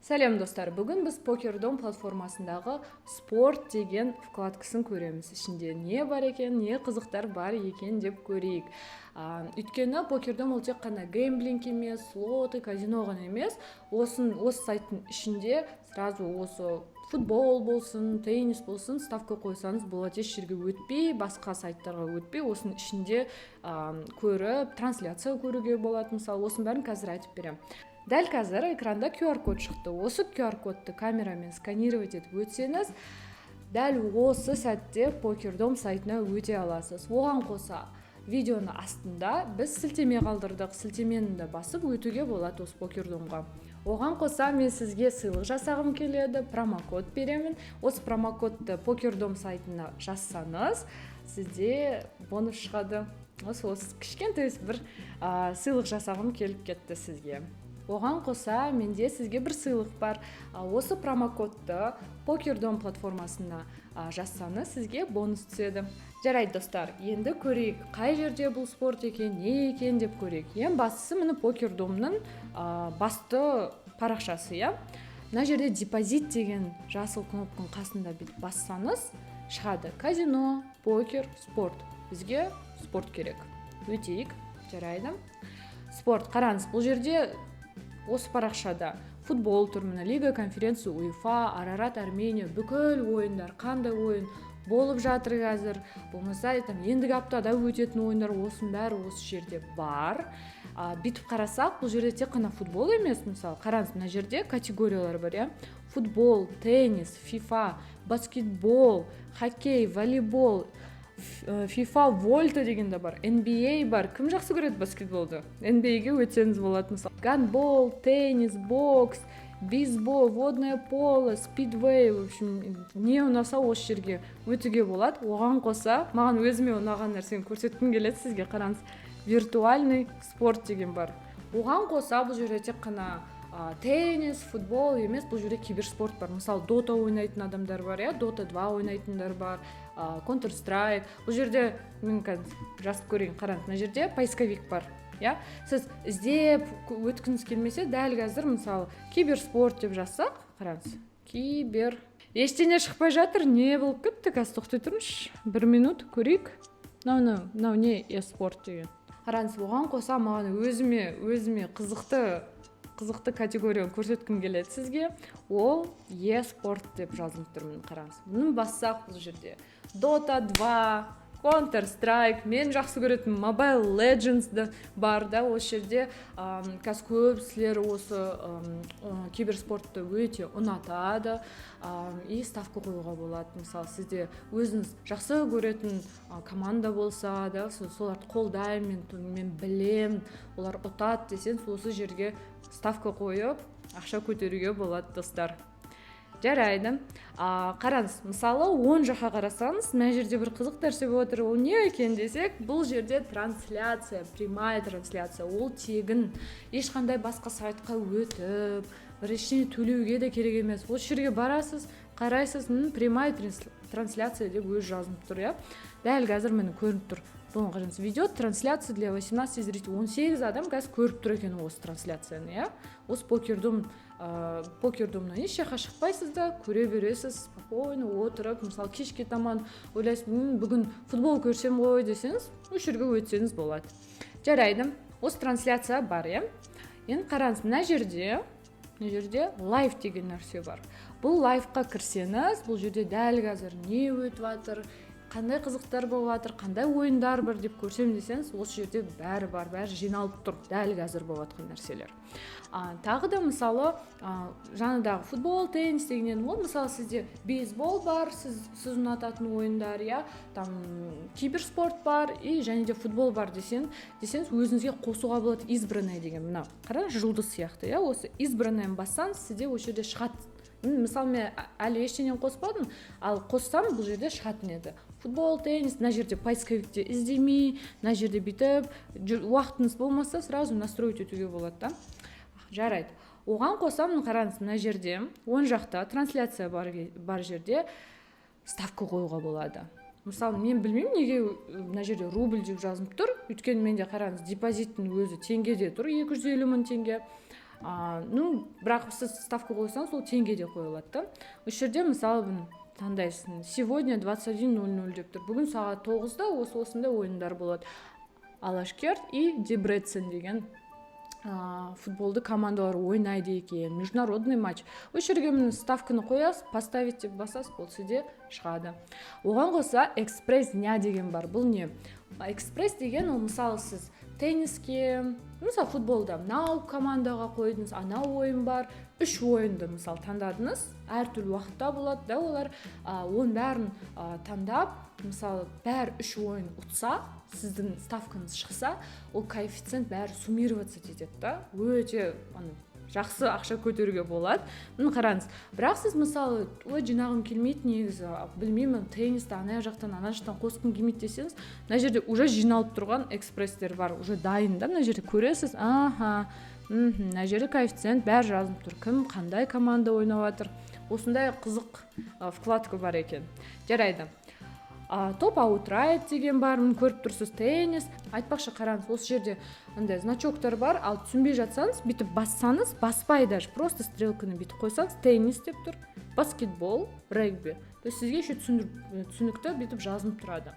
Сәлем, достар! Бүгін біз Покердом платформасындағы «Спорт» деген вкладкасын көреміз. Ішінде не бар екен, не қызықтар бар екен деп көрейік. Өйткені Покердом ол тек қана гэмблинг емес, слоты, казино ғана емес. Осы сайттың ішінде сразу осы футбол болсын, теннис болсын, ставка қойсаңыз болады. Еш жерге өтпей, басқа сайттарға өтпей, осының ішінде көріп, трансляция көруге болады. Мысалы, осының бәрін қазір айтып беремін. Дәл қазір экранда QR код шықты. Осы QR кодты камерамен сканировать етіп өтсеңіз, дәл осы сәтте Покердом сайтына өте аласыз. Оған қоса, видеоның астында біз сілтеме қалдырдық. Сілтемені де басып өтуге болады осы Покердомға. Оған қоса, мен сізге сыйлық жасағым келеді, промокод беремін. Осы промокодты Покердом сайтына жазсаңыз, сізде бонус шығады. Осы кішкентай бір сыйлық жасағым келіп кетті сізге. Оған қоса, менде сізге бір сыйлық бар. Осы промокодты Покердом платформасына жазсаңыз, сізге бонус түседі. Жарайды, достар, енді көрейік, қай жерде бұл спорт екен, не екен деп көрейік. Ең бастысы, міне, Покердомның басты парақшасы, иә. Мына жерде «Депозит» деген жасыл кнопканың қасында бүйтіп бассаңыз, шығады казино, покер, спорт. Бізге спорт керек, өтейік. Жарайды, спорт. Қараңыз, бұл жерде, осы парақшада футбол тұр. Міне, Лига конференция УЕФА, Арарат Армения, бүкіл ойындар, қандай ойын болып жатыр қазір, болмаса там ендігі аптада өтетін ойындар, осының бәрі осы жерде бар. Бүйтіп қарасақ, бұл жерде тек қана футбол емес. Мысалы, қараңыз, мына жерде категориялар бар, иә: футбол, теннис, ФИФА, баскетбол, хоккей, волейбол, ФИФА Вольта деген де бар, NBA бар. Кім жақсы көреді баскетболды, NBA-ге өтсеңіз болады. Мысалы, гандбол, теннис, бокс, бейсбол, водное поло, спидвей. В общем, не ұнаса, осы жерге өтуге болады. Оған қоса, маған өзіме ұнаған нәрсені көрсеткім келеді сізге. Қараңыз, виртуальный спорт деген бар. Оған қоса, бұл жерде тек қана теннис, футбол емес, бұл жерде киберспорт бар. Мысалы, Дота ойнайтын адамдар бар, иә, Дота 2 ойнайтындар бар, Counter Strike. Бұл жерде мен қазір жазып көрейін. Қараңыз, мына жерде поисковик бар, иә. Сіз іздеп өткіңіз келмесе, дәл қазір, мысалы, киберспорт деп жазсақ, қараңыз, кибер, ештеңе шықпай жатыр. Не болып кетті қазір? Тоқтай тұрыңызшы бір минут, көрейік. Мынау не, е-спорт деген. Қараңыз, оған қоса, маған өзіме қызықты категорияны көрсеткім келеді сізге. Ол е-спорт деп жазылып тұр, міне, қараңыз. Бұны бассақ, бұл жерде Дота 2, Counter Strike, мен жақсы көретін Mobile Legends да бар да осы жерде. Қазір көпсілер осы киберспортты өте ұнатады и ставка қоюға болады. Мысалы, сізде өзіңіз жақсы көретін команда болса да, соларды қолдаймын мен, білем, олар ұтады десең, осы жерге ставка қойып, ақша көтеруге болады, достар. Жарайды. Қараңыз, мысалы, оң жаққа қарасаңыз, мына жерде бір қызық нәрсе болып отыр. Ол не екен десек, бұл жерде трансляция, прямая трансляция. Ол тегін, ешқандай басқа сайтқа өтіп, бір ештеңе төлеуге де керек емес. Осы жерге барасыз, қарайсыз, прямая трансляция деп өзі жазылып тұр, иә. Дәл қазір, міне, көрініп тұр. Бұны қараңыз: «Ведет трансляцию для 18 зрителей». 18 адам қазір көріп тұр екен осы трансляцияны, иә. Осы Покердомнан еш жаққа шықпайсыз да, көре бересіз спокойно отырып. Мысалы, кешке таман ойлайсыз: «Бүгін футбол көрсем ғой» десеңіз, осы жерге өтсеңіз болады. Жарайды, осы трансляция бар, иә. Енді қараңыз, мына жерде «Лайв» деген нәрсе бар. Бұл лайвқа кірсеңіз, бұл жерде дәл қазір не өтіп жатыр, қандай қызықтар болып жатыр, қандай ойындар бар деп көрсем десеңіз, осы жерде бәрі бар, бәрі жиналып тұр, дәл қазір болып жатқан нәрселер. Тағы да, мысалы, жаңадағы футбол, теннис деген ғой. Мысалы, сізде бейсбол бар, сіз ұнататын ойындар, иә, там киберспорт бар и және де футбол бар десеңіз, өзіңізге қосуға болады. «Избранное» деген, мына қараңыз, жұлдыз сияқты, иә. Осы «Избранное» бассаңыз, сізде осы жерде шығады. Мысалы, мен әлі ештеңені қоспадым, ал қоссам, бұл жерде шығатын еді футбол, теннис. Мына жерде поисковикте іздемей, мына жерде бүйтіп уақытыңыз болмаса, сразу настроить етуге болады да. Жарайды, оған қоса, міне, қараңыз, мына жерде, оң жақта трансляция бар, бар жерде ставка қоюға болады. Мысалы, мен білмеймін, неге мына жерде рубль деп жазылып тұр, өйткені менде, қараңыз, депозиттің өзі теңгеде тұр, 250 мың теңге. Ну, бірақ сіз ставка қойсаңыз, ол теңгеде қойылады да. Осы жерде, мысалы, бұны таңдайсың: сегодня 21:00 деп тұр, бүгін сағат 9-да осы осындай ойындар болады, Алашкерт и Дебрецен деген футболды командалар ойнайды екен, международный матч. Осы жерге, міне, ставканы қоясыз, «Поставить» деп басасыз, болды, сізде шығады. Оған қоса «Экспресс дня» деген бар. Бұл не? «Экспресс» деген ол, мысалы, сіз тенниске, мысалы, футболда мынау командаға қойдыңыз, анау ойын бар, үш ойынды, мысалы, таңдадыңыз, әртүрлі уақытта болады да олар. Оның бәрін таңдап, мысалы, бәрі үш ойын ұтса, сіздің ставкаңыз шықса, ол коэффициент бәрі суммироваться етеді да, өте ана жақсы ақша көтеруге болады. Міне, қараңыз. Бірақ сіз, мысалы, «Ой, жинағым келмейді негізі, білмеймін, теннисті ана жақтан, ана жақтан қосқым келмейді» десеңіз, мына жерде уже жиналып тұрған экспресстер бар, уже дайын да. Мына жерде көресіз, аха, мына жерде коэффициент, бәрі жазылып тұр, кім қандай команда ойнап жатыр. Осындай қызық вкладка бар екен. Жарайды, «Топ аутрайт» деген бар, міне, көріп тұрсыз, теннис. Айтпақшы, қараңыз, осы жерде андай значоктар бар. Ал түсінбей жатсаңыз, бүйтіп бассаңыз, баспай даже, просто стрелканы бүйтіп қойсаңыз, теннис деп тұр, баскетбол, регби, то есть сізге еще түсіндіріп, түсінікті бүйтіп жазылып тұрады.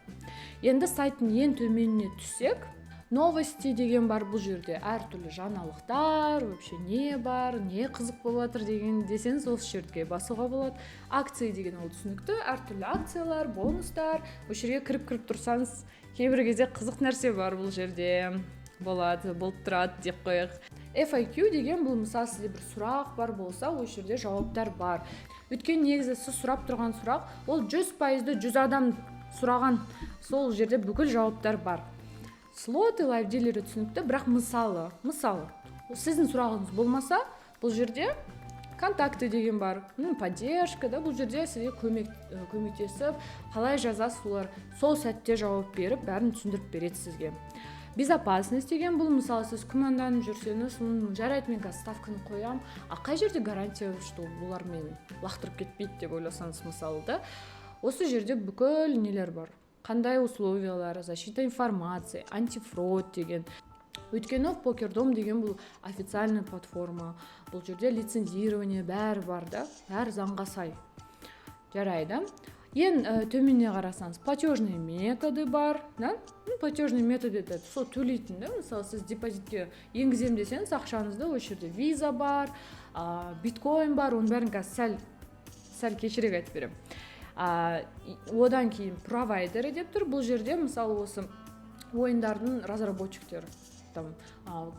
Енді сайттың ең төменіне түссек, «Новости» деген бар. Бұл жерде әртүрлі жаңалықтар, вообще не бар, не қызық болып жатыр деген десеңіз, осы жерге басуға болады. «Акции» деген ол түсінікті, әртүрлі акциялар, бонустар. Осы жерге кіріп кіріп тұрсаңыз, кейбір кезде қызық нәрсе бар бұл жерде, болады, болып тұрады деп қояйық. FAQ деген бұл, мысалы, сізде бір сұрақ бар болса, осы жерде жауаптар бар. Өйткені негізі сіз сұрап тұрған сұрақ ол 100%-ды 100 адам сұраған, сол жерде бүкіл жауаптар бар. «Слоты», «Лайв дилері» түсінікті. Бірақ, мысалы, сіздің сұрағыңыз болмаса, бұл жерде «Контакты» деген бар, «Поддержка» да. Бұл жерде сізге көмектесіп, қалай жазасыз, олар сол сәтте жауап беріп, бәрін түсіндіріп береді сізге. «Безопасность» деген бұл, мысалы, сіз күмәнданып жүрсеңіз: «Жарайды, мен қазір ставканы қоямын, а қай жерде гарантия, что бұлар мені лақтырып кетпейді?» деп ойласаңыз, мысалы да, осы жерде бүкіл нелер бар, қандай условиялар, «Защита информации», «Антифрод» деген. Өйткені Покердом деген бұл официальный платформа, бұл жерде лицензирование, бәрі бар да, бәрі заңға сай. Жарайды, ең төменіне қарасаңыз, «Платежные методы» бар да. Ну, платежный метод — это сол төлейтін да. Мысалы, сіз депозитке енгіземін десеңіз ақшаңызды, осы жерде виза бар, биткоин бар, оның бәрін қазір сәл сәл кешірек айтып беремін. Одан кейін «Провайдеры» деп тұр. Бұл жерде, мысалы, осы ойындардың разработчиктері, там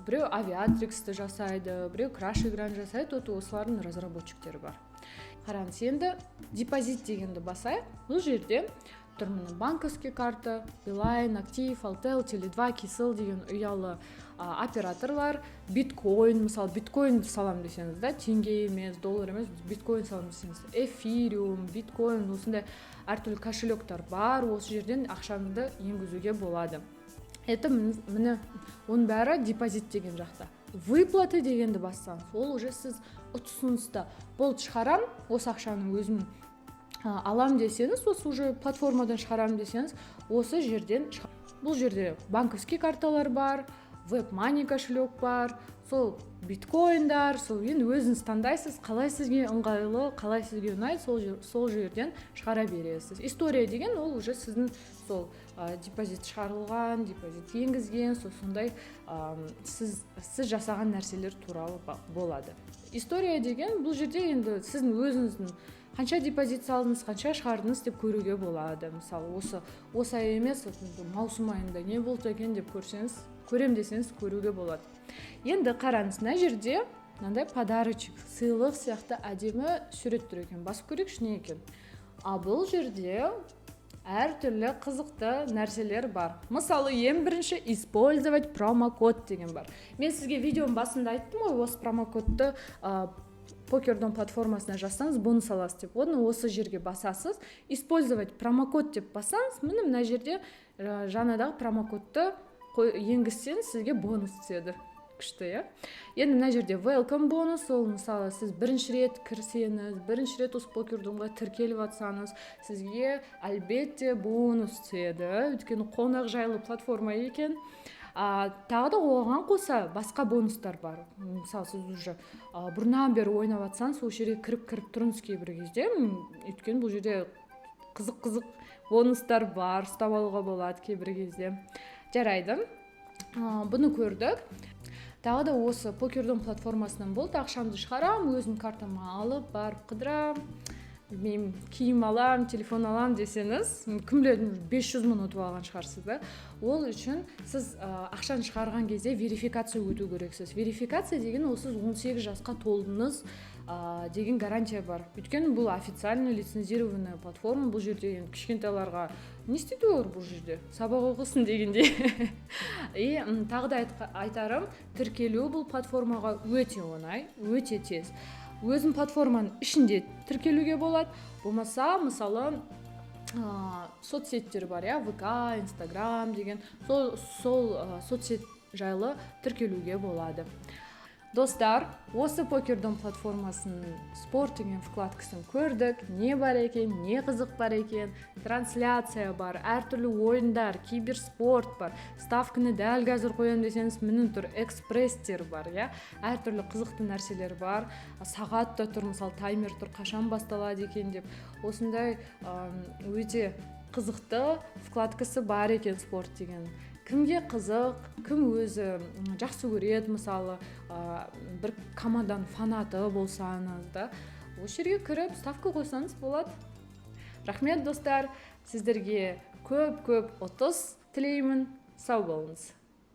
біреу Авиатриксті жасайды, біреу Краш играны жасайды, вот осылардың разработчиктері бар. Қараңыз, енді «Депозит» дегенді басайық. Бұл жерде тұр, міне, банковский карта, Билайн, Актив, Алтел, Теле2, Кселл деген ұялы операторлар, биткоин, мысалы, биткоин саламын десеңіз да, теңге емес, доллар емес, биткоин саламын десеңіз, эфириум, биткоин, осындай әртүрлі кошелектар бар, осы жерден ақшаңды енгізуге болады. Это, міне, оның бәрі «Депозит» деген жақта. «Выплаты» дегенді бассаңыз, ол уже сіз ұтысыңызды, болды, шығарам осы ақшаны, өзім алам десеңіз, осы уже платформадан шығарамын десеңіз, осы жерден. Бұл жерде банковский карталар бар, WebMoney кошелек бар, сол биткоиндар, сол енді өзіңіз таңдайсыз, қалай сізге ыңғайлы, қалай сізге ұнайды, сол жерден шығара бересіз. «История» деген ол уже сіздің сол депозит шығарылған, депозит енгізген, сол сондай сіз жасаған нәрселер туралы болады. «История» деген бұл жерде енді сіздің өзіңіздің қанша депозит салдыңыз, қанша шығардыңыз деп көруге болады. Мысалы, осы ай емес, маусым айында не болды екен деп көрсеңіз, көрем десеңіз, көруге болады. Енді қараңыз, мына жерде мынандай подарочек, сыйлық сияқты әдемі сурет тұр екен. Басып көрейікші, не екен. А бұл жерде әртүрлі қызықты нәрселер бар. Мысалы, ең бірінші «Использовать промокод» деген бар. Мен сізге видеоның басында айттым ғой, осы промокодты Покердом платформасына жазсаңыз, бонус аласыз деп. Оны осы жерге басасыз, «Использовать промокод» деп бассаңыз, міне, мына жерде жаңадағы промокодты енгізсеңіз, сізге бонус түседі. Күшті, иә? Енді мына жерде welcome бонус. Ол, мысалы, сіз бірінші рет кірсеңіз, бірінші рет осы Покердомға тіркеліп жатсаңыз, сізге әлбетте бонус түседі, өйткені қонақжайлы платформа екен. Тағы да оған қоса басқа бонустар бар. Мысалы, сіз уже бұрыннан бері ойнап жатсаңыз, сол жерге кіріп тұрыңыз кейбір кезде, өйткені бұл жерде қызық қызық бонустар бар, ұстап алуға болады кейбір кезде. Жарайды, бұны көрдік. Тағы да осы Покердом платформасынан болды, ақшамды шығарамын, өзім картама алып барып қыдырамын, білмеймін, киім алам, телефон алам десеңіз, кім біледі, 500 000 ұтып алған шығарсыз да. Ол үшін сіз ақшаны шығарған кезде верификация өту керексіз. Верификация деген ол сіз 18 жасқа толдыңыз деген гарантия бар, өйткені бұл официально лицензированная платформа. Бұл жерде енді кішкентайларға не істейді олар, бұл жерде сабақ оқысын дегендей. И тағы да айтарым, тіркелу бұл платформаға өте оңай, өте тез. Өзім платформаның ішінде тіркелуге болады, болмаса, мысалы, соцсеттер бар, иә, ВК, Инстаграм деген, сол соцсет жайлы тіркелуге болады. Достар, осы Покердом платформасының «Спорт» деген вкладкасын көрдік, не бар екен, не қызық бар екен. Трансляция бар, әртүрлі ойындар, киберспорт бар, ставканы дәл қазір қоямын десеңіз, міне тұр, экспресстер бар, иә, әртүрлі қызықты нәрселер бар. Сағат та тұр, мысалы, таймер тұр, қашан басталады екен деп. Осындай өте қызықты вкладкасы бар екен «Спорт» деген. Кімге қызық, кім өзі жақсы көреді, мысалы, бір команданың фанаты болсаңыз да, осы жерге кіріп ставка қойсаңыз болады. Рахмет, достар, сіздерге көп көп ұтыс тілеймін. Сау болыңыз.